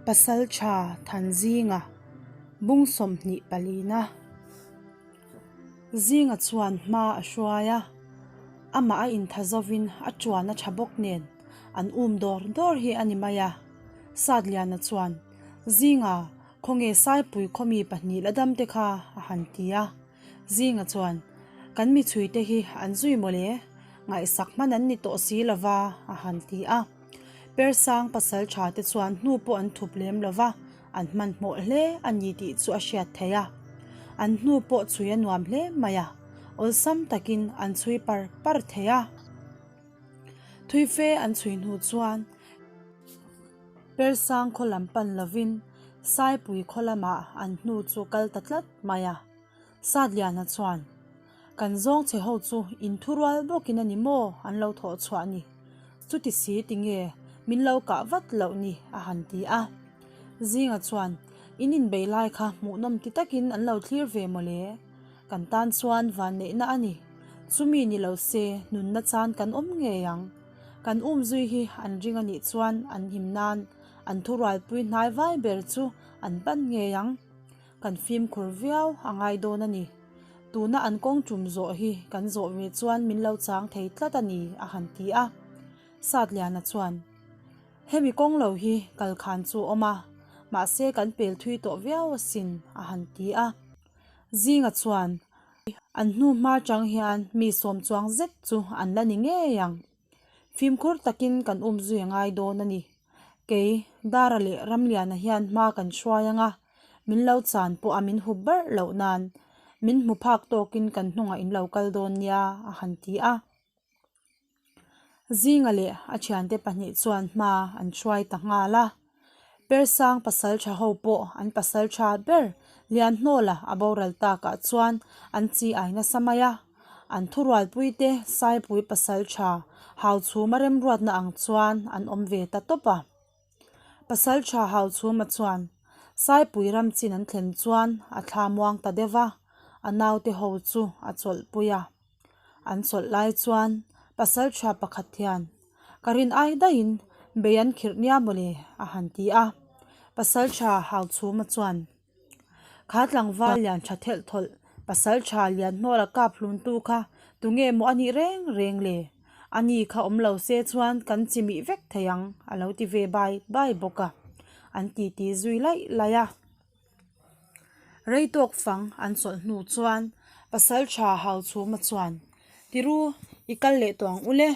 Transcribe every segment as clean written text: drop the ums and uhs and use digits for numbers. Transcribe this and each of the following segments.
Pasaltha Thanzinga bung 24na Zinga chuan hma a hruai a, amah a intha zovin a tuan a tha bawk nen an um dawr dawr hi a ni mai a. Satliana chuan, Zinga, khawnge Saipui khawmi pahnih la damte kha a han ti a. Zinga chuan, Kan mi chhuite hi an zui mawle, ngaihsak hman an ni tawh si lova, a han ti a. Persang pasal tha te chuan hnu pawh an thup lem lova, an hmanhmawh hle a ni tih chu a hriat theih a. An hnu pawh chhui a nuam hle mai a, awlsam takin an chhui par par thei a. Thui fe an chhui hnu chuan Persang khaw lam pan lovin Saipui khaw lamah an hnu chu kal ta tlat mai a. Satliana chuan, Kan zawng che ho chu in thurual bawkin a ni maw an lo thawh chhuah ni? Chuti si tinge min lo kah vat loh ni? a han ti a. Zinga chuan, In inbei lai kha hmuhnawm ti takin an lo thlir ve mawle. Kan tan chuan vanneihna a ni. Chumi ni lo se nunna chan kan awm ngei ang. Kan umzui hi an ring a nih chuan an him nan an thurualpui hnai vai ber chu an pan ngei ang. Kan fimkhur viau a ngai dawn a ni. Tuna an kawng tum zawh hi kan zawh ve chuan min lo chang thei tlat a ni, a han ti a. Satliana chuan, Hemi kawng lo hi kal khan chu awm a, mahse kan pel thui tawh viau asin, a han ti a. Zinga chuan, An hnu hma chang hian mi sawm chuang zet chu an la ni ngei ang. Fimkhur takin kan um zui a ngai dawn a ni. Kei, Dara leh Ramliana hian hma kan hruai ang a, min lo chan pawh a min hup barh loh nan min hmu phak tawkin kan hnungah in lo kal dawn nia, a han ti a. Zinga leh a thiante pahnih chuan hma an hruai ta nghal a. Persang pasal tha ho pawh an pasal tha ber Lianhnawla a boral takah chuan an chi ai nasa mai a. An thurualpuite Saipui pasal tha Hauchhuma remruatna ang chuan an awm ve ta tawp a. Pasal tha Hauchhuma chuan Saipui ram chin an thlen chuan a thla muang ta deuh va, a naute ho chu a chawlhpui a. An chawlh lai chuan pasal tha pakhat hian Ka rin ai daihin bei an khirh nia mawle a han ti a. Pasal tha Hauchhuma chuan Kha tlangval lian tha thelh thawlh pasal tha lian hnawla kap hlun tu kha tunge maw a nih reng reng le? A ni kha awm lo se chuan kan chi mih vek thei ang a lo ti ve bai bai bawk a. An titi zui laih laih a. Rei tawk fang an chawlh hnu chuan pasal tha Hauchhuma chuan Tiru i kal leh tawh ang ule,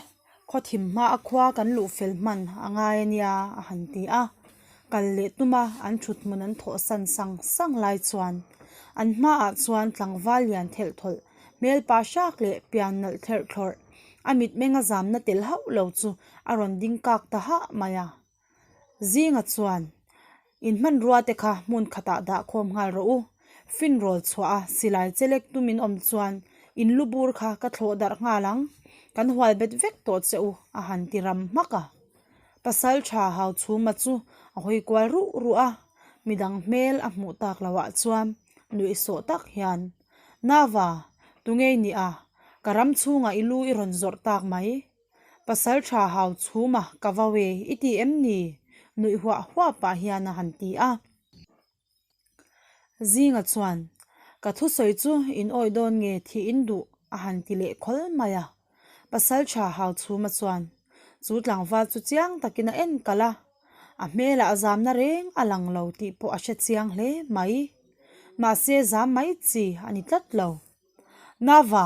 khaw thim hma a khua kan luh fel hman a ngai a nia a han ti a. Kal leh tuma an thut hmun an thawh san sang sang lai chuan an hmaah chuan tlangval lian thelh thawlh hmel pa hrak leh pian nalh therh thlawrh a mitmeng a zamna tel hauh lo chu a rawn ding kak ta hah mai a. Zinga chuan, In hmanrua te kha hmun khatah dah khawm nghal rawh u. Finrawl chhuah a silai chelek tum in awm chuan in lu bur kha ka thlawh darh nghal ang. Kan hual bet vek tawh che u, a han ti ram hmak a. Pasal tha Hauchhuma chu a hawi kual ruh ruh a, midang hmel a hmuh tak loh ah chuan nuihsawh tak hian, Nava, tunge i nih a? Ka ram chhungah i lu i rawn zawrh tak mai. Pasal tha hau chhum a, ka vau e, i ti em ni? Nuih huah huah pah hian a han ti a. Zinga chuan, Ka thusawi chu in awih dawn nge thih in duh? a han ti leh khawl mai a. Pasal tha hau chhuma chuan, Chu tlangval chu chiang takin a en kalh a, a hmelah zamna reng a lang lo tih pawh a hre chiang hle mai. Mahse zam mai chi a ni tlat lo. Nava,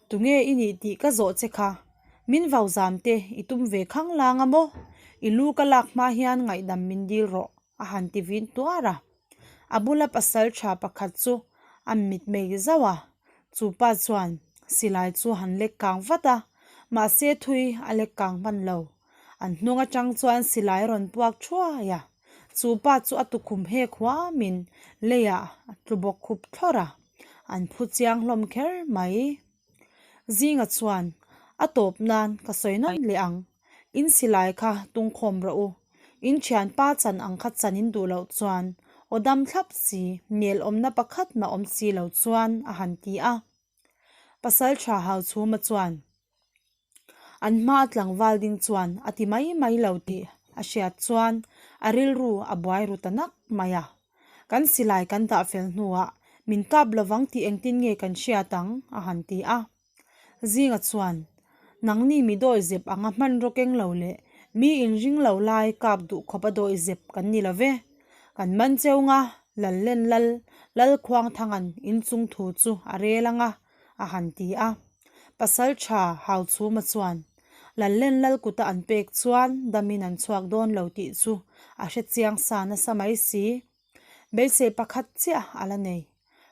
tunge i nih tih ka zawh che kha, min vau zam te i tum ve khang lang a maw? I lu ka lak hma hian ngaihdam min dil rawh, a han ti vin tuar a. A bula pasal tha pakhat chu a mitmei zauh a, chu pa chuan silai chu han lek kang vat a, mahse thui a lek kang hman lo. An hnung atang chuan silai a rawn puak thuai a, chu pa chu a tukhum hek huamin leiah a tlu bawk khup thlawrh a. An phu chiang hlawm kher mai. Zinga chuan, A tawp nan ka sawi nawn leh ang. In silai kha tungkhawm rawh u. In thianpa chan ang kha chan in duh loh chuan aw dam thlap si, nel awmna pakhat mah awm si lo chuan a han ti a. Pasal tha Hauchhuma chuan, An hma a tlangval ding chuan a ti mai mai lo tih a hriat chuan a rilru a buai ru ta nak mai a. Kan silai kan dah fel hnuah min kap lovang tih engtin nge kan hriat ang? a han ti a. Zinga chuan, Nangni mi dawi zep anga hmanraw keng lo leh mi inring lo lai kap duh khawp a dawi zep kan ni lo ve. Kan man cheu nga, Lallen Lal, Lalkhuangthanga'n inchung thu chu a rel anga, a han ti a. Pasal tha Hauchhuma chuan, Lallen Lal kuta an pek chuan damin an chhuak dawn lo tih chu a hre chiang sa nasa mai si. Beisei pakhat chiah a la nei.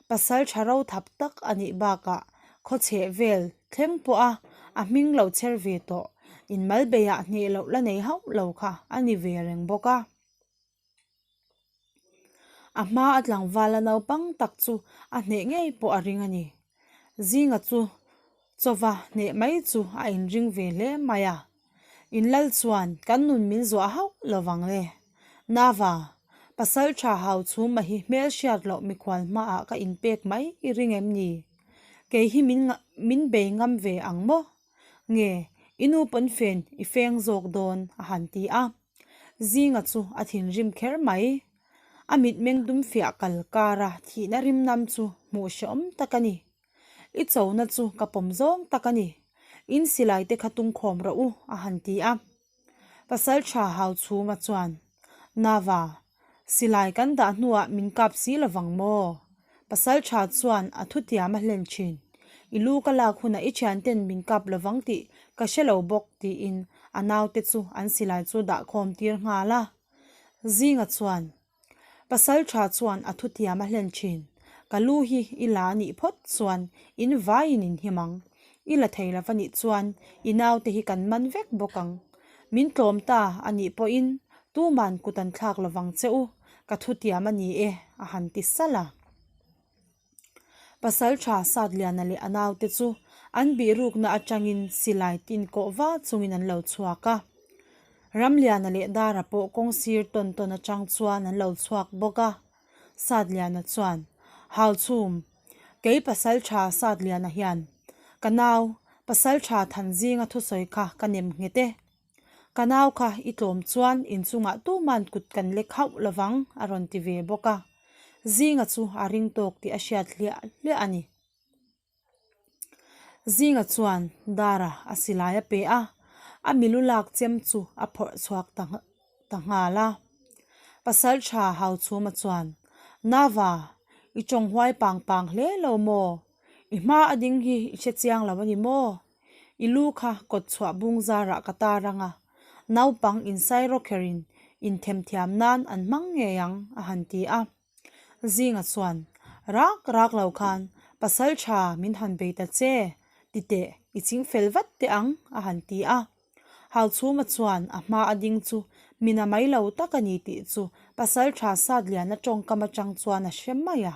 Pasal tha ro thap tak a nih bakah khaw chheh vel thleng pawha a hming lo chher ve tawh inmal beiah hneh loh la nei hauh lo kha a ni ve reng bawk a. A hma a tlangval a naupang tak chu a hneh ngei pawh a ring a ni. Zinga chu chawva hneh mai chu a inring ve hle mai a. In lal chuan kan nun min zuah hauh lo vang le. Nava, pasal tha hau chhuma hi hmel hriat loh mikhual hmaah ka inpek mai i ring em ni? Kei hi min min bei ngam ve ang maw? Nge, i nu pawn fen i feng zawk dawn a han ti a. Zinga chu a thinrim kher mai. A mitmeng dum fiah kal kara thihna rim nam chu hmuh hrehawm tak a ni. I chona chu ka pawm zawng tak a ni. In silai te kha tung khawm rawh u, a han ti a. Pasal tha hau chhuma chuan, Nava, silai kan dah hnuah min kap si lovang maw? Pasal tha chuan a thutiam a hlen thin. I lu ka lak hunah i thianten min kap lovang tih ka hre lo bawk, tiin a naute chu an silai chu dah khawm tir nghal a. Zinga chuan, Pasal tha chuan a thutiam a hlen thin. Ka lu hi i la a nih phawt chuan in vaiin in him ang. I la thei lo va nih chuan i naute hi kan man vek bawk ang. Min tlawm ta a nih pawhin tuman kut an thlak lovang che u, ka thutiam a ni e, a han ti salh a. Pasal tha Satliana leh a naute chu an bihrukna atangin silai tin kawh va chungin an lo chhuak a. Ramliana leh Dara pawh kawng sir tawn tawn atang chuan an lo chhuak bawk a. Satliana chuan, Hauchhum, kei pasal tha Satliana hian ka nau pasal tha Thanzinga thusawi kha ka nem nghet e. Ka nau kha i tlawm chuan inchungah tuman kut kan lek hauh lovang a rawn ti ve bawk a. Zinga chu a ring tawk tih a hriat hliah hliah a ni. Zinga chuan Dara a silai a pe a, a milu lak chem chu a phawrh chhuak ta ta nghal a. Pasaltha Hauchhuma chuan, Nava, i tawng huai pang pang hle lo maw? I hma a ding hi i hre chiang lo a ni maw? I lu kha kawt chhuah bung zarah ka tar ang a, naupang insairawkherin inthemthiam nan an hmang ngei ang, a han ti a. Zinga chuan, Rak rak lo khan pasal tha min han bei ta che, ti teh, i ching fel vat teh ang, a han ti a. Hauchhuma chuan a hma a ding chu mina mai lo tak a ni tih chu pasal tha Satliana tawngkam atang chuan a hre mai a.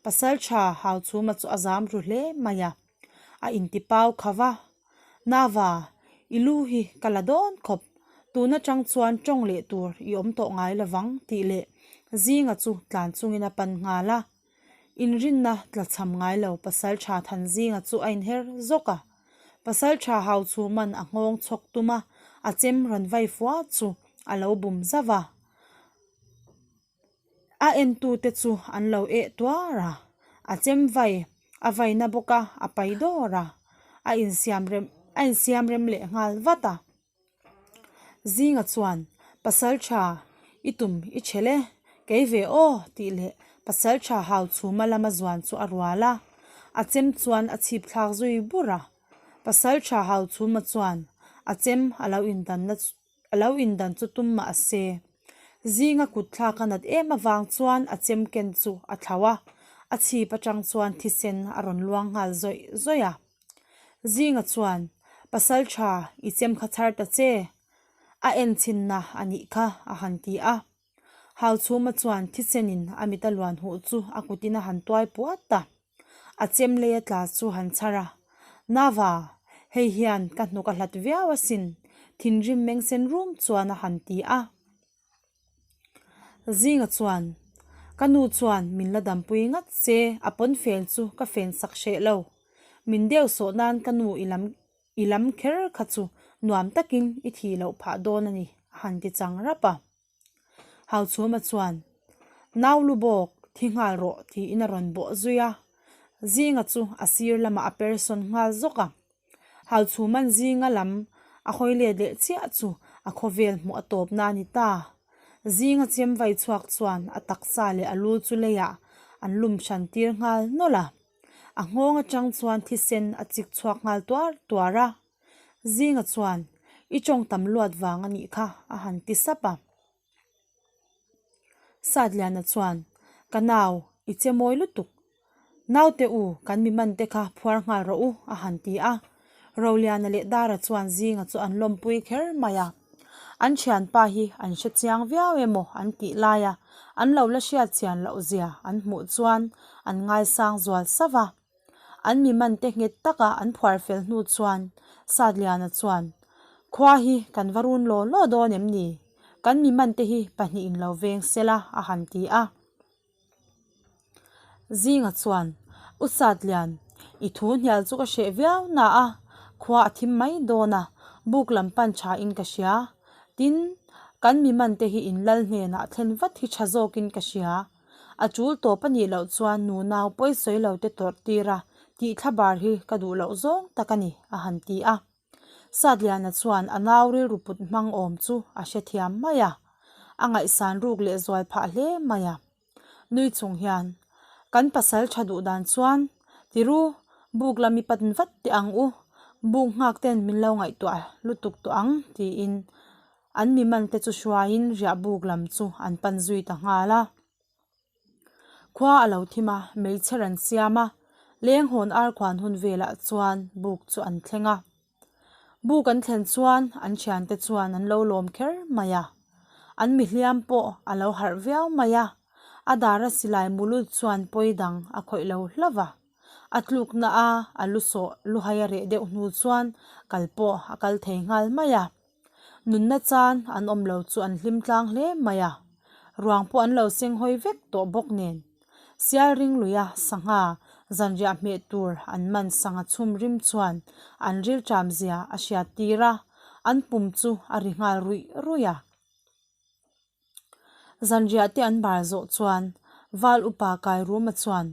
Pasal tha Hauchhuma chu a zam ru hle mai a. A inti pau kha va. Nava, i lu hi ka la dawn khawp, tun atang chuan tawng leh tur i awm tawh ngai lovang tih leh Zinga chu tlan chungin a pan nghal a. Inrinna tla cham ngai lo Pasaltha Thanzinga chu a inher zawk a. Pasaltha Hauchhuman a nghawng chhawk tum a, a chem rawn vai fua chu a lo bum zauh a. A entute chu an lo eh tuar a, a chem vai a vaina bawk a, a pai dawr a, a insiam rem a insiam rem leh nghal vat a. Zinga chuan, Pasal tha, i tum i chhel e, kei ve aw tih leh pasal tha hau chhuma lama zuan chu a rual a, a chem chuan a chhip thlak zui bur a. Pasal tha hau chhuma chuan a chem a lo indanna A lo indan chu tum mah se. Zinga kut thlak a nat em avang chuan a chem ken chu a thlauh a, a chhip atang chuan thisen a rawn luang nghal zawih zawih a. Zinga chuan, Pasal tha, i chem kha chhar ta che. A en chhinna a nih kha, a han ti a. Hauchhuma chuan thisenin a mit a luan huh chu a kutin a han tuai puat a. A chem lei a tla chu han chhar a, Nava, hei hian ka hnuk a hlat viau asin, thinrim meng sen rum chuan a han ti a. Zinga chuan, Ka nu chuan min la dampui ngat se, a pawn fel chu ka fen sak hreh lo. Min deuh sawh nan ka nu i lam I lam kher kha chu nuam takin i thih loh phah dawn a ni, a han ti chang rap a. Hauchhuma chuan, Nau lu bawk, thi nghal rawh tiin a rawn bawh zui a. Zinga chu a sir lamah a per sawn nghal zawk a. Hauchhuma'n zinga lam a hawi let leh chiah chu a khawvel hmuh a tawp na a ni ta. Zinga chem vai chhuak chuan a taksa leh a lu chu leiah an lum hran tir nghal nawlh a. A nghawng atang chuan thisen a chik chhuak nghal tuar tuar a. Zinga chuan, I tawng tam luat vang a nih kha, a han ti sap a. Satliana chuan, Ka nau, i che mawi lutuk. Naute u, kan mi man te kha phuar nghal rawh u, a han ti a. Roliana leh Dara chuan Zinga chu an lawmpui kher mai a. An thianpa hi an hre chiang viau emaw an tih laia an lo la hriat chian loh zia an hmuh chuan an ngaisang zual sauh a. An mi man te nghet taka an phuar fel hnu chuan Satliana chuan, Khua hi kan va run law law dawn em ni? Kan mi man te hi pahnihin lo veng sela a han ti a. Zinga chuan, U Satlian, i thu hnial chu ka hreh viau na a, khua a thim mai dawn a, buk lam pan tha in ka hria. Tin, kan mi man te hi in lal hnenah thlen vat hi tha zawkin ka hria. A tul tawp a nih loh chuan nu nau pawi sawi lo te tawrh tir a, tih thla bar hi ka duh loh zawng tak a ni, a han ti a. Satliana chuan a nau rilru put hmang awm chu a hrethiam mai a, a ngaihsan ruk leh zual phah hle mai a. Nui chung hian, Kan pasal tha duh dan chuan, Tiru, buk lam i pan vat teh ang u, buk nghak ten min lo ngaihtuah lutuk tawh ang, tiin an mi man te chu hruaiin riah buk lam chu an pan zui ta nghal a. Khua a lo thim a, hmeichher an siam a, leng hawn ar khuan hun velah chuan buk chu an thleng a. Buk an thlen chuan an thiante chuan an lo lawm kher mai a, an mihliam pawh a lo harh viau mai a, a dara silai mulut chuan pawi dang a khawih lo hlauh a. A tlukna a a lu sawh luhai a reh deuh hnu chuan kal pawh a kal thei nghal mai a. Nunna chan an awm lo chu an hlim tlang hle mai a, ruang pawh an lo seng hawi vek tawh bawk nen. Sial ring luia sangha zanriah hmeh tur an man sangha chhum rim chuan an rilṭam zia a hriat tir a, an pum chu a ri nghal ruih ruih a. Zanriah te an bar zawh chuan Val upa Kairuma chuan,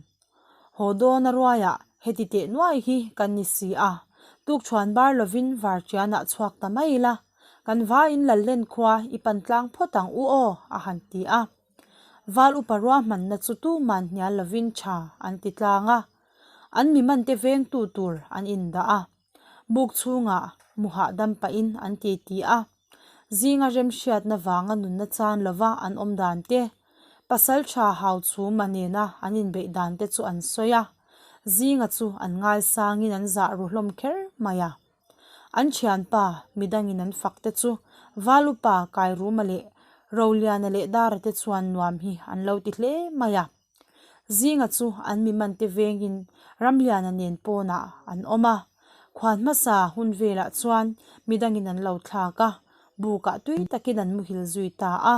Haw dawn a ruaiah heti teh nuai hi kan ni si a, tukṭhuan bar lovin varṭianah chhuak ta mai ila, kan vaiin Lallen khua i pan tlang phawt ang u aw, a han ti a. Val upa ruahmanna chu tuman hnial lovin tha an ti tlang a, an mimante vengtu tur an indah a, buk chhungah mu hahdam pahin an ti ti a. Zinga remhriatna vanga nunna chan lova an awm dan te, pasal tha hau chhuma nena an inbeih dan te chu an sawi a, zinga chu an ngaisangin an zah ru hlawm kher mai a. An thianpa midangin an fak te chu Valupa, Kairuma leh Roliana leh Dara te chuan nuam hi an lo ti hle mai a. Zinga chu an mi mante vengin Ramliana nen pawnah an awm a, khuan hmasa hun velah chuan midangin an lo thlak a, bukah tui takin an muhil zui ta a.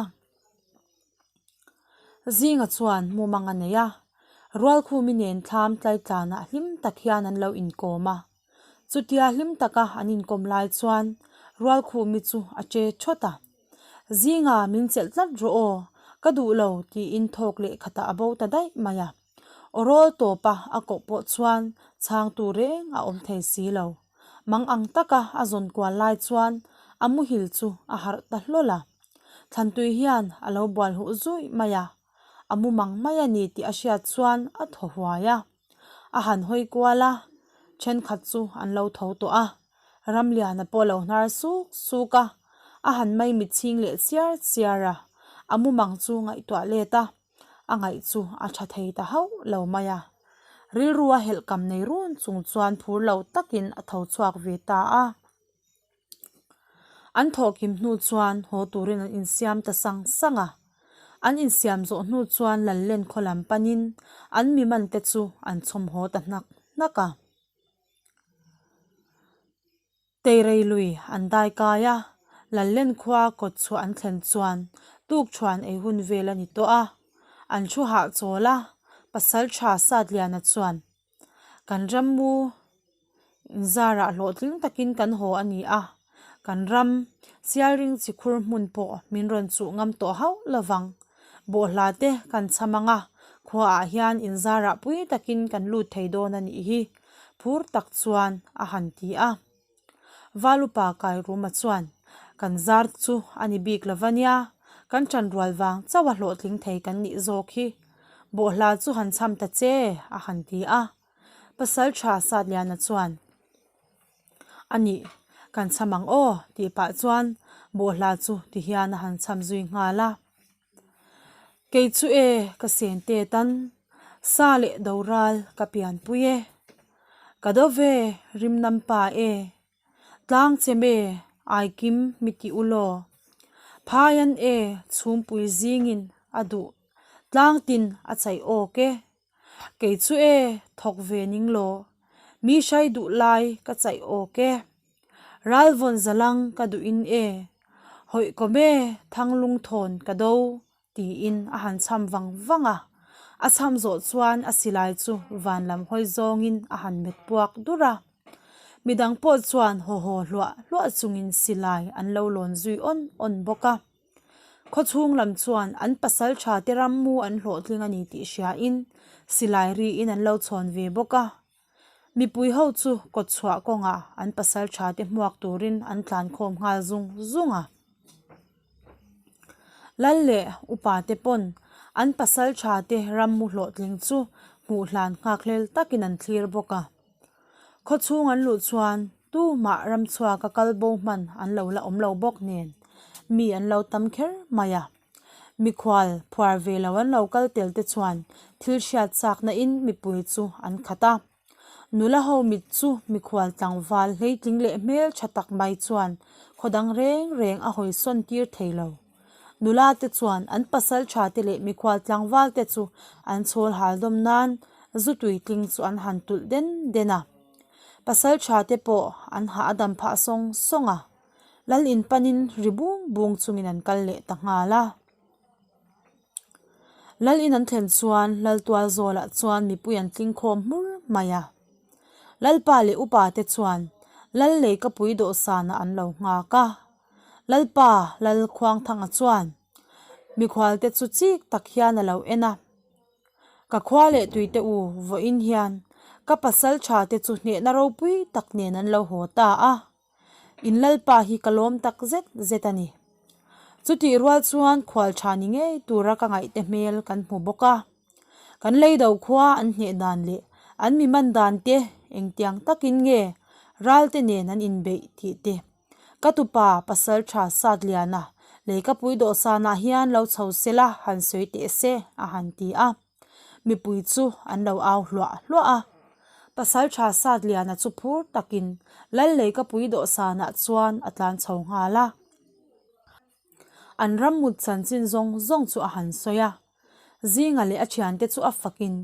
Zinga chuan mumang a nei a, Rualkhumi nen thlam tlaitlanah hlim tak hian an lo inkawm a. Chutia hlim taka an inkawm lai chuan Rualkhumi chu a che thawt a. Zinga min chelh tlat rawh aw, ka duh lo tiin thawk leh khatah a bo ta daih mai a. Aw rawl tawpa a koh pawh chuan chhangtu reng a awm thei si lo. Mang ang taka a zawn kual lai chuan a muhil chu a harh ta hlawl a. Thlantui hian a lo bual huh zuih mai a, a mu mang mai a ni tih a hriat chuan a thaw huai a. A han hawi kual a, thenkhat chu an lo tho tawh a, Ramliana pawh a lo hnar suk suk a, a han maimit chhing leh chiar chiar a, a mumang chu ngaihtuah let a, a ngaih chu a tha thei ta hauh lo mai a. Rilru a helh kam nei run chung chuan phur lo takin a tho chhuak ve ta a. An thawh kim hnu chuan haw turin an insiam ta sang sang a. An insiam zawh hnu chuan Lallen khaw lam panin an mi man te chu an chhawm haw ta hnak hnak a. Teirei lui an dai kai a, Lallen khua kawt chhuah an thlen chuan tukṭhuan ei hun vel a ni tawh a. An thu hahchawl a, Pasalṭha Satliana chuan, Kan rammu Inzarah hlawhtling takin kan haw a ni a, Kan ram Sialring chikhur hmun pawh min rawn chuh ngam tawh hauh lovang. Bawhhla te kan cham ang a, khuaah hian inzarah pui takin kan lut thei dawn a nih hi, phur tak chuan a han ti a. Valupa Kairuma chuan, Kan zar chu a ni bik lo va nia, kan ṭanrual vang chauha hlawhtling thei kan nih zawk hi. Bawhhla chu han cham ta che, a han ti a. Pasalṭha Satliana chuan, A nih, kan cham ang aw, tih pah chuan bawhhla chu ti hian a han cham zui nghal a. Kei chu e, ka sen te tan, sa leh doral ka pianpui e. Ka do ve, rimnam pa e, tlang chem e, aikim mi ti u law. Phaian e, chhumpui zingin a duh, tlang tin a chaih awk e. Kei chu e, thawk ve ning law. Mi hrai duh lai ka chaih awk e. Ral vawn zalang ka duh in e. Hawih kawm e, thanglung thawn ka do, tiin a han cham vang vang a. A cham zawh chuan a silai chu van lam hawi zawngin a han met puak dur a. Midang pawh chuan haw haw hluah hluah chungin silai an lo lawn zui awn awn bawk a. Khawchhung lam chuan an pasal tha te rammu an hlawhtling a ni tih hriain silai riin an lo chhawn ve bawk a. Mipui ho chu kawtchhuah kawngah an pasal tha te hmuak turin an tlankhawm nghal zung zung a. Lal leh upa te pawn an pasal tha te rammu hlawhtling chu hmuh hlan nghakhlel takin an thlir bawk a. Khawchhung an luh chuan tumah ramchhuak a kal bo hman an lo la awm lo bawk nen mi an lo tam kher mai a. Mikhual phuar ve lo an lo kal tel te chuan thil hriat chakna in mipui chu an khat a. Nula ho mit chu mikhual tlangval hleitling leh hmel tha tak mai chuan khaw dang reng reng a hawi sawn tir thei lo. Nula te chuan an pasal tha te leh mikhual tlangval te chu an chhawl hal dawm nan zu tuitling chu an han tulh den den a. Pasal tha te pawh an hah a dam phah sawng sawng a. Lal in panin ri bung bung chungin an kal leh ta nghal a. Lal in an thlen chuan Lal tual zawlah chuan mipui an tling khawm hmur mai a. Lalpa leh upa te chuan Lal lei ka pui dawhsanah an lo nghak a. Lalpa Lal Khuangthanga chuan mikhualte chu chik tak hian a lo en a, Ka khua leh tuite u vawiin hian ka pasal tha te chu hnehna ropui tak nen an lo haw ta a, in Lalpa hi ka lawm tak zet zet a ni. Chutih rual chuan khual tha ni ngei tura ka ngaihte hmel kan hmu bawk a, kan leido khua an hneh dan leh an mi man dan te engtiang takin nge ralte nen an inbeih tih te. Ka tupa pasal tha Satliana leikapui dawhsanah hian lo chho sela han sawi teh se a han ti a. Mipui chu an lo au hluah hluah a. Pasal tha Satliana chu phur takin lal leikapui dawhsanah chuan a tlan chho nghal a. An rammut chanchin zawng zawng chu a han sawi a. Zinga leh a thiante chu a fakin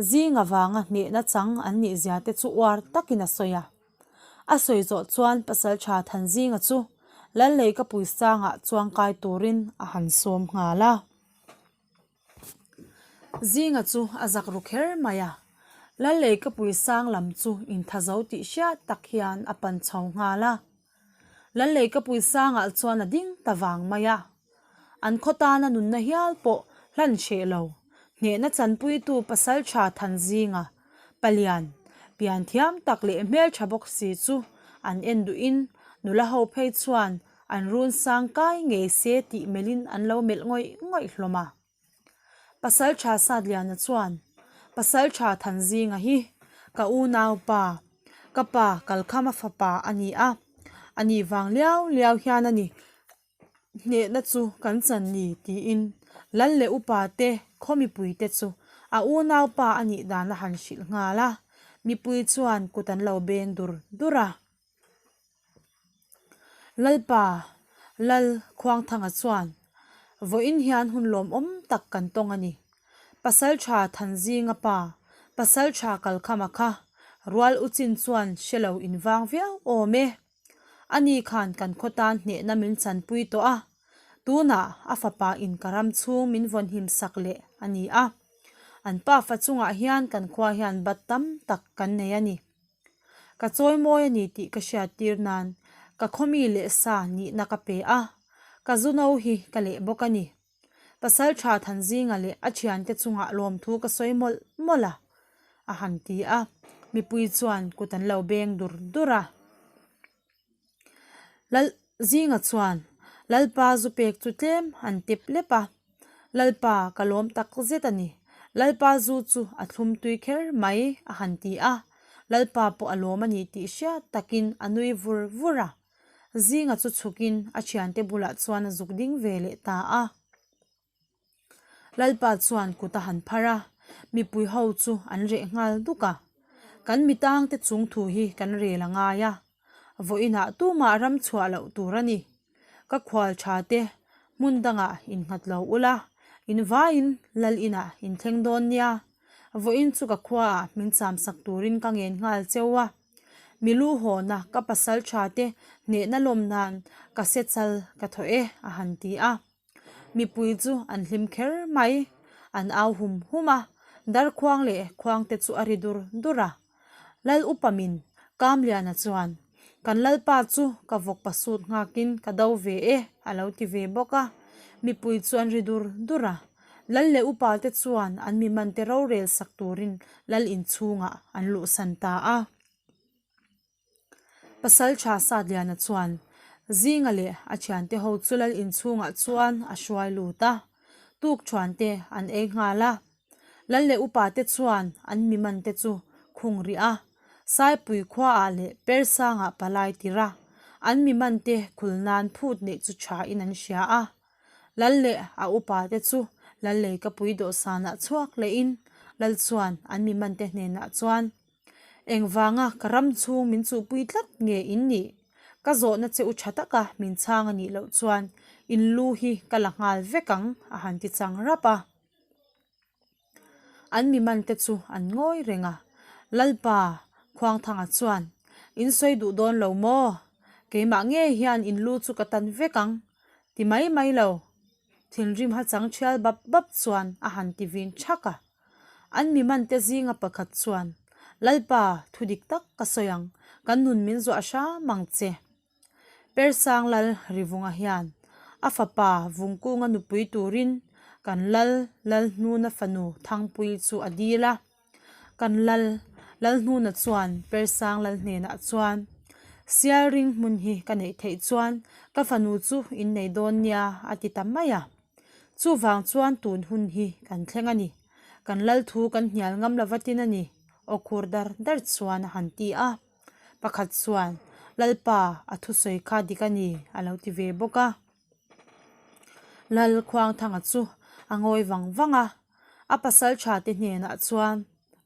Zinga vanga hnehna chang an nih zia te chu uar takin a sawi a. A sawi zawh chuan Pasaltha Thanzinga chu Lallei ka puisangah chuangkai turin a han sawm nghal a. Zinga chu a zak ru kher mai a, Lallei ka puisang lam chu inthazo tih hriat tak hian a pan chho nghal a. Lallei ka puisangah chuan a ding ta vang mai a. An khaw tana nunna hial pawh hlan hreh lo, hnehna chanpuitu Pasaltha Thanzinga, Palian, pian thiam tak leh hmeltha bawk si chu an en duhin nula ho phei chuan an run sang kai ngei se tih melhin an lo melh ngawih ngawih hlawm a. Pasaltha Satliana chuan, Pasaltha Thanzinga hi ka unaupa, ka pa Kalkhama fapa a ni a, a nih vang liau liau hian a ni. Hnehna chu kan chan ni tiin Lal leh upa te khaw mipui te chu a unaupa a nih dan a han hrilh nghal a, mipui chuan kut an lo beng dur dur a. Lalpa, Lal Khuangthanga chuan vawiin hian hun lawmawm tak kan tawng a ni. Pasaltha Thanzinga pa, Pasaltha Kalkhama kha rual u chin chuan hre lo invang viau awm e. Ani khan kan khaw tan hnehna min chanpui tawh a, tunah a fapa in ka ram chhung min vawnhim sak leh a ni a. An pafa chungah hian kan khua hian bat tam tak kan nei a ni. Ka chawimawi a ni tih ka hriat tir nan. Ka khawmi leh sa nihna ka pe a, ka zu no hi ka leh bawk a ni. Pasalṭha Thanzinga leh a ṭhiante chungah lawmthu ka sawi mawlh mawlh a, a han ti a, mipui chuan kut an lo beng dur dur a. Lal Zinga chuan Lalpa zu pek chu tlem an tip lep a, Lalpa ka lawm tak zet a ni, Lalpa zu chu a thlum tui kher mai a han ti a, Lalpa pawh a lawm a ni tih hriat takin a nui vur vur a. Zinga chu chhukin a thiante bulah chuan a zuk ding ve leh ta a. Lalpa chuan kut a han phar a, mipui ho chu an reh nghal duk a. Kan mitangte chung thu hi kan rel a ngai a, vawiinah tumah ram chhuah loh tur a ni. Ka khual tha te hmun dangah innghat lo ula, in vaiin lal inah in thleng dawn nia. Vawiin chu ka khuaah min cham sak turin ka ngen nghal cheu a. Mi lu hawna ka pasal tha te hnehna lawm nan ka se chal ka thaw e a han ti a. Mipui chu an hlim kher mai. An au hum hum a, darkhuang leh khuang te chu a ri dur dur a. Lal upa min Kamliana chuan, Kan lalpa chu ka vawk pasut nghakin ka do ve e a lo ti ve bawk a. Mipui chu an ri dur dur a. Lal leh upa te chuan an mi man te rorel sak turin lal inchhungah an luhsan ta a. Pasalṭha Satliana chuan Zinga leh a thiante ho chu lal inchhungah chuan a hruai lut a, tukṭhuan te an ei nghal a. Lal leh upa te chuan an mi man te chu khung rih a, Saipui khuaah leh Persangah palai tir a, an mi man te khul nan phut neih chu ṭhain an hria a. Lal leh a upa te chu Lal Leikapui dawhsanah chhuak lehin Lal chuan an mi man te hnenah chuan, Engvanga ka ram chhung min chuhpui tlat nge in nih? Ka zawhna che u tha taka min chhang a nih loh chuan in lu hi ka la nghal vek ang a han ti chang rap a. An mi man te chu an ngawi reng a, Lalpa, Khuangthanga chuan, In sawi duh dawn lo maw? Keimah ngei hian in lu chu ka tan vek ang ti mai mai lo. Thinrim ha chang thial bap bap chuan a han ti vin thak a. An mi man te zinga pakhat chuan, Lalpa, thu dik tak ka sawi ang, kan nun min zuah hram ang che. Persang lal Rivunga hian a fapa Vungkunga nupui turin kan lal Lalhnuna fanu Thangpui chu a dil a. Kan lal Lalhnuna chuan Persang lal hnenah chuan, Sialring hmun hi ka neih theih chuan ka fanu chu innei dawn nia a ti ta mai a. Chuvang chuan tun hun hi kan thleng a ni. Kan lal thu kan hnial ngam lova tin a ni, aw khur dar dar chuan a han ti a. Pakhat chuan, Lalpa, a thusawi kha dik a ni, a lo ti ve bawk a. Lal Khuangthanga chu a ngawi vang vang a, a pasal tha te hnenah chuan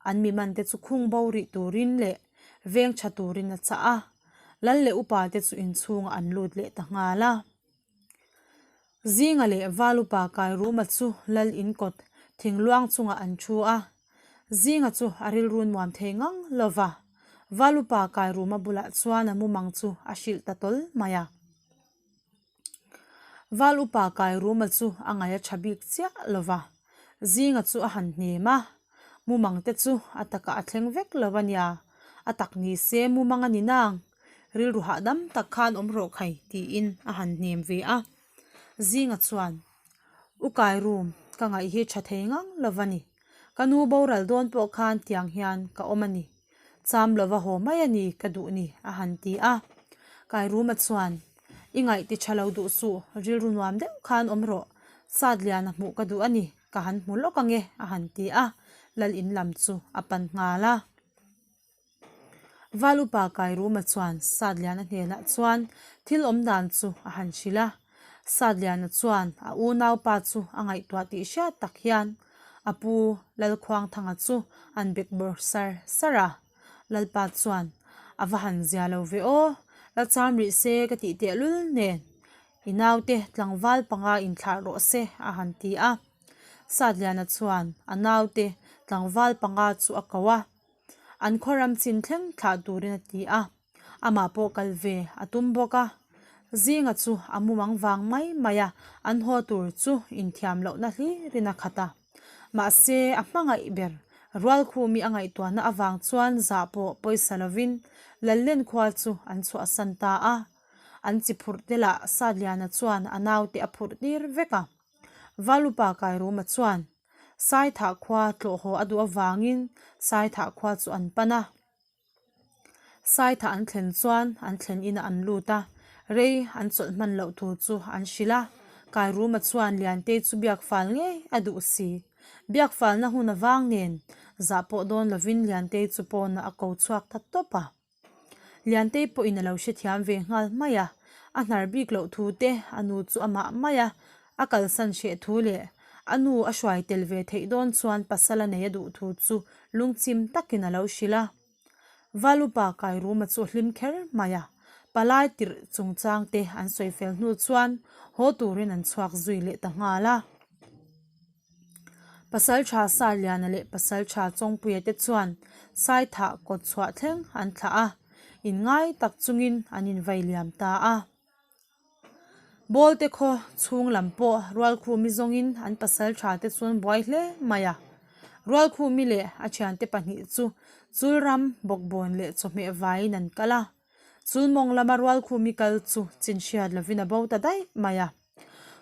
an mi man te chu khung bo rih turin leh veng tha turin a chah a, Lal leh upa te chu inchhungah an lut leh ta nghal a. Zinga leh Valupa Kairuma chu lal in kawt thingluang chungah an thu a, Zinga chu a rilru nuam thei ngang lo va, Valupa Kairuma bulah chuan a mumang chu a hrilh ta tawl mai a. Valupa Kairuma chu a ngaih a tha bik chiah lo va, Zinga chu a han hnem a, mumang te chu a takah a thleng vek lo a nia, a tak ni se mumang a ni nang. Rilru hahdam tak khan awm rawh khai tiin a han hnem ve a. Zinga chuan, U Kairum, ka ngaih hi tha thei ngang lo va ni. Ka nu boral dawn pawh khan tiang hian ka awm a ni. Cham lova haw mai a ni ka duh ni a han ti a. Kairuma chuan, I ngaih ti tha lo duh suh, rilru nuam deuh khan awm rawh. Sat lian a hmuh ka duh a ni, ka han hmu lawk ange a han ti a. Lal in lam chu a pan nghal a. Val upa Kairuma chuan Satliana hnenah chuan thil awm dan chu a han hrilh a. Satliana chuan a unaupa chu a ngaihtuah tih hriat tak hian a pu Lalkhuangthanga chu an bek bawr sar sar a. Lalpa chuan, A va han zia lo ve aw, la cham rih se ka tih tehlul nen i naute tlangval panga inthlah rawh se a han ti a. Satliana chuan a naute tlangval panga chu a ko a. An khaw ram chin thleng thlah turin a ti a, amah pawh kal ve a tum bawk a. Zinga chu a mumang vang mai mai a, an haw tur chu inthiam lohna hlirin a khat a. Mahse, a hmangaih ber Rualkhumi a ngaihtuahna avang chuan zah pawh pawisa lovin Lallen khua chu an chhuahsan ta a. An chi phurh te lah Satliana chuan a naute a phurh tir vek a. Valupa Kairuma chuan Saithah khua tlawh haw a duh avangin Saithah khua chu an pan a. Saithah an thlen chuan an thlen inah an lut a, rei an chawlh hman loh tur chu an hrilh a. Kairuma chuan Liantei chu biak fal ngei a duh si. Biak falna hun avang nen zah pawh dawn lovin Liantei chu pawnah a ko chhuak ta tawp a. Liantei pawhin a lo hrethiam ve nghal mai a, a hnar bik loh thu te a nu chu amah mai a, a kalsan hreh thu leh a nu a hruai tel ve theih dawn chuan pasal a nei a duh thu chu lungchim takin a lo hrilh a. Valupa Kairuma chu a hlim kher mai a, palai tirh chungchang te an sawi fel hnu chuan haw turin an chhuak zui leh ta nghal a. Pasalṭha Sarliana leh Pasalṭha Chawngpuia te chuan Saithah kawt chhuah thleng an thlah a, inngai tak chungin an invai liam ta a. Bawlte khaw chhung lam pawh Rualkhumi zawngin an pasalṭha te chu an buai hle mai a. Rualkhumi leh a ṭhiante pahnih chu Chulram, Bawkbawn leh chawhmeh vaiin an kal a. Chulmawng lama Rualkhumi kal chu chin hriat lovin a bo ta daih mai a.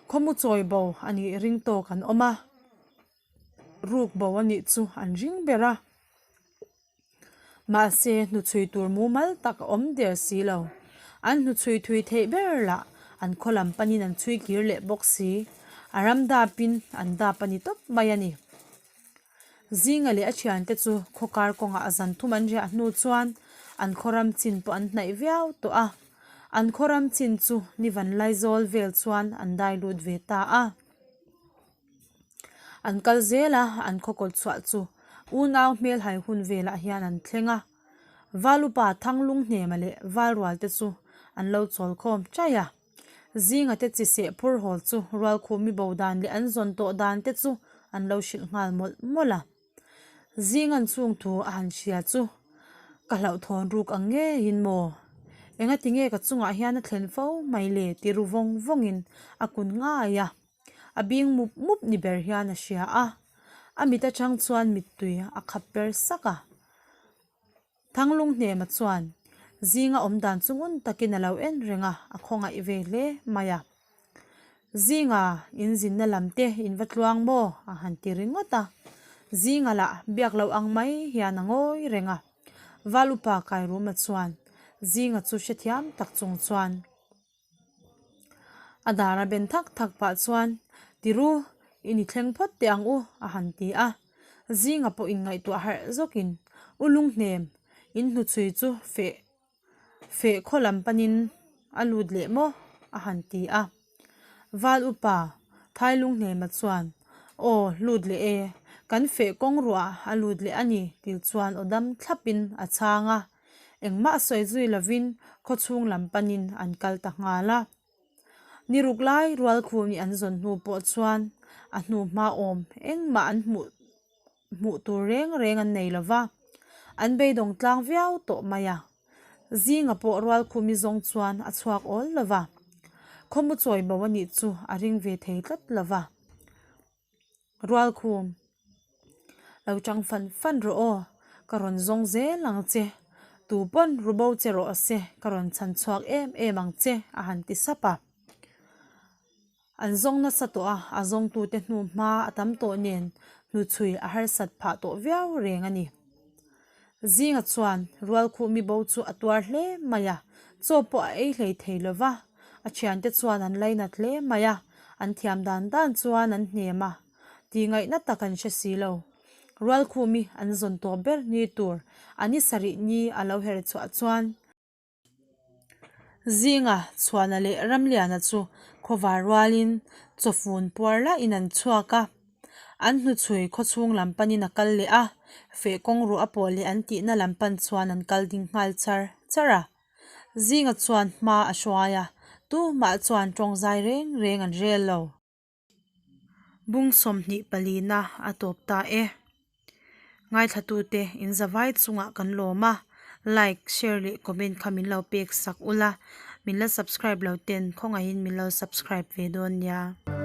Khawmu chawi bo a nih ring tawk an awm a, ruk bo a nih chu an ring ber a. Mahse, hnuchhui tur mumal tak a awm der si lo. An hnuchhui thui theih ber lah an khaw lam panin an chhui kir leh bawk si. A ram dapin an dap a ni tawp mai a ni. Zinga leh a thiante chu khaw kar kawngah a zan thum an riah hnu chuan an khaw ram chin pawh an hnaih viau tawh a. An khaw ram chin chu ni van laizawl vel chuan an dai lut ve ta a. An kal zel a, an khaw kawt chhuah chu unau hmel hai hun velah hian an thleng a. Valupa Thanglunghnema leh Valrualte chu an lo chawl khawm chaih a. Zinga te chi seh phur hawl chu Rualkhumi bo dan leh an zawn tawh dan te chu an lo hrilh nghal mawlh mawlh a. Zinga'n chung thu a han hria chu ka hlauhthawn ruk ang ngeiin maw? Engati nge ka chungah hian a thlen fo mai le ti ru vawng vawngin a kun ngai a. A bing mup mup ni ber hian a hria a. A mit atang chuan mittui a khap per sak a. Thanglunghnema chuan zinga awm dan chu ngun takin a lo en reng a, a khawngaih ve hle mai a. Zinga in zinna lam te in va tluang maw? a han ti ringawt a. Zinga lah biak loh ang mai hian a ngawi reng a. Val upa Kairuma chuan zinga chu hrethiam tak chung chuan. A dar a ben thak thak pah chuan, Tiru, i ni thleng phawt teh ang u, a han ti a. Zinga pawh inngaihtuah harh zawkin, U Lunghnem, in hnuchhui chu feh feh khaw lam panin a lut leh maw? a han ti a. Val upa Thailunghnema chuan, Aw, lut leh e, kan feh kawng ruah a lut leh a ni, tih chuan aw dam thlapin a chhang a. Engmah sawi zui lovin khawchhung lam panin an kal ta nghal a. Ni ruk lai Rualkhumi an zawn hnu pawh chuan a hnu hma awm engmah an hmuh hmuh tur reng reng an nei lova, an beidawng tlang viau tawh mai a. Zinga pawh Rualkhumi zawng chuan a chhuak awl lova, khawmu chawi bo a nih chu a ring ve thei tlat lova. Rualkhum, Lo chang fan fan rawh aw, ka rawn zawng zel ang che. Tu pawn ru bo che rawh se, ka rawn chhan chhuak em em ang che, a han ti sap a. An zawng nasa tawh a, a zawngtute hnu hma a tam tawh nen hnuchhui a harsat phah tawh viau reng a ni. Zinga chuan Rualkhumi bo chu a tuar hle mai a, chaw pawh a ei hlei thei lo va, a thiante chuan an lainat hle mai a, an thiam dan dan chuan an hnem a, tih ngaihna tak an hre si lo. Rualkhumi an zawn tawh ber ni tur a ni sarih ni a lo her chhuah chuan, Zinga, Chhuana leh Ramliana chu khawvar rualin chawfun puar lahin an chhuak a. An hnuchhui khawchhung lam panin a kal leh a, feh kawng ruah a pawh leh an tihna lam pan chuan an kal ding nghal char char a. Zinga chuan hma a hruai a, tumah chuan tawngzai reng reng an rel lo. Bung 20 palina a tawp ta e. Ngaithlatute in zavai chungah kan lawm a, like, share leh comment kha min lo pek sak ula, min la subscribe lo ten khawngaihin min lo subscribe ve dawn nia.